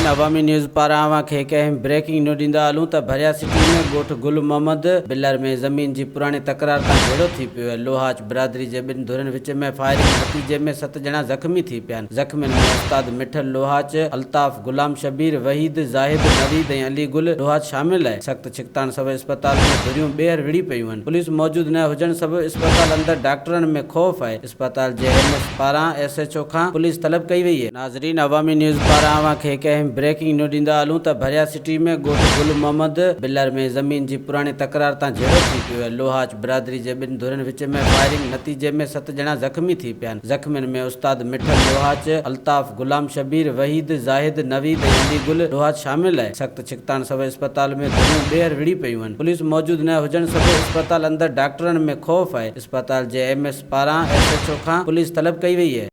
عوامي news پاران اوهان کي هڪ اهم بريڪنگ نيو ڏيندا هلون ته ڀريا سٽي ۾ ڳوٺ گل محمد بلر ۾ زمين جي پراڻي تڪرار تان جهيڙو ٿي پيو آهي لوهاچ برادري جي ٻن ڌرين وچ ۾ فائرنگ نتيجي ۾ ست ڄڻا زخمي ٿي پيا آهن زخمين ۾ استاد مٺل لوهاچ، الطاف، غلام شبير، وحيد، زاهد، نويد ۽ علي گل لوهاچ شامل آهي سخت ڇڪتاڻ سبب اسپتال ۾ ڌريون ٻيهر وڙهي پيون آهن پوليس موجود نه هجڻ سبب اسپتال اندر ڊاڪٽرن ۾ خوف آهي. اسپتال جي ايم ايس پاران ايس ايڇ او کان پوليس طلب ڪئي وئي آهي. ناظرين عوامي نيوز پاران اوهان کي هڪ اهم بريڪنگ نيو ڏيندا هلون ته ڀريا سٽي ۾ ڳوٺ گل محمد بلر ۾ زمين جي پراڻي تڪرار تان جهيڙو ٿي پيو آهي لوهاچ برادري جي ٻن ڌرين وچ ۾ فائرنگ نتيجي ۾ ست ڄڻا زخمي ٿي پيا آهن زخمين ۾ استاد مٺل لوهاچ، الطاف، غلام شبير، وحيد، زاهد، نويد ۽ علي گل لوهاچ شامل آهي سخت ڇڪتاڻ سبب اسپتال ۾ ڌريون ٻيهر وڙهي پيون آهن پوليس موجود نه هجڻ سبب اسپتال اندر ڊاڪٽرن ۾ خوف آهي اسپتال جي ايم ايس پاران ايس ايڇ او کان پوليس طلب ڪئي وئي آهي.